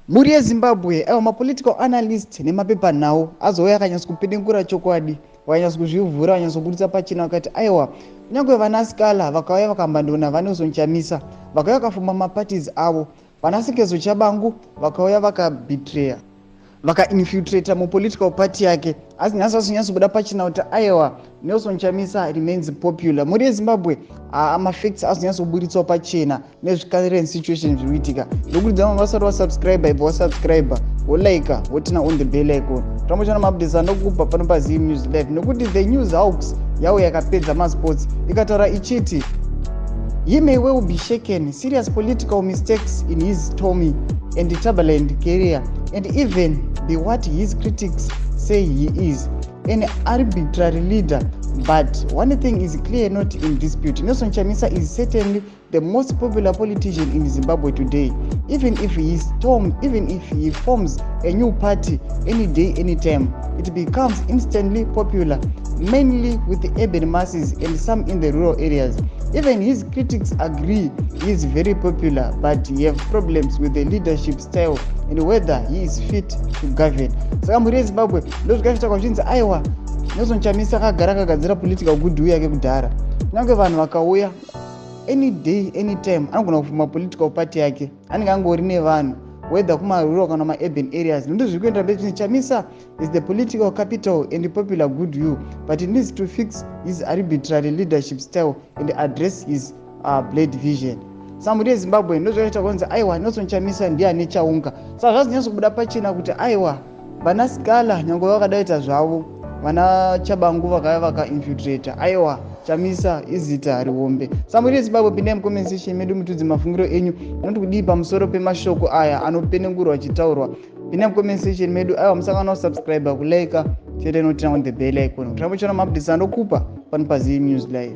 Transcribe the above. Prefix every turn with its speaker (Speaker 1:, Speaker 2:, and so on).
Speaker 1: Mhuri yeZimbabwe, aiwa, mapolitical analyst nemapepanhau azouya akanyatsa kupedengura chokwadi, vakanyatsa kuzvivhura, vakanyatsa kuburitsa pachena, vakati aiwa, kunyange vana Sikhala vakauya vakambandona vaNelson Chamisa, vakauya vakafoma maparties avo, vana Sengezo Tshabangu vakauya vakabetreya, vakainfiltrata mupolitical party yake, asi nhasi vazonyatsobuda pachena kuti aiwa, Nelson Chamisa remains popular. Mhuri yeZimbabwe, mafacts azonyatsoburitswa pachena nezvicurrent situation zviri kuitika. Ndokurudzira vamwe vasati vasubscribe, ibva wasubscribe, wolike, woturn on the bell icon, tambochana maupdates anokupa pano paZim News Live, nekuti the News Hawks yavo yakapedza masports ikataura ichiti he may well be shaken serious political mistakes in his stormy and turbulent career and even be what his critics say he is, an arbitrary leader. But one thing is clear, not in dispute: Nelson Chamisa is certainly the most popular politician in Zimbabwe today. Even if he forms a new party any day, anytime, it becomes instantly popular, mainly with the urban masses and some in the rural areas. Even his critics agree he is very popular, but he have problems with the leadership style and whether he is fit to govern. Saka mhuri yeZimbabwe, ndozvikachitakwa zvichinzi aiwa, Nelson Chamisa akagara akagadzira political goodwill yake kudhara. Kunyange vanhu vakauya any day, anytime, anogona kufoma political party yake, anenge angori nevanhu, whether kumarural kana maurban areas. Nokuti zviri kuendera mberi, Chamisa is the political capital and popular goodwill, but he needs to fix his arbitrary leadership style and address his blurred vision. Saka mhuri yeZimbabwe, ndozvakaita kunzi aiwa, Nelson Chamisa ndiye ane chaunga. Saka zvazonyatsokubuda pachena kuti aiwa, vana Sikhala nyange vakadaita zvavo, vana Tshabangu vakauya vakainfiltrata, aiwa, Chamisa izita rihombe. Saka mhuri yeZimbabwe, pindai mucomment section medu, mutudze mafungiro enyu, unoti kudii pamusoro pemashoko aya anopenengurwa achitaurwa. Pindai mucomment section medu. Aiwa, musakana kusubscribe, kulike chete, noturn on the bell icon kuti rambochiona maupdates andokupa pano paZim News Live.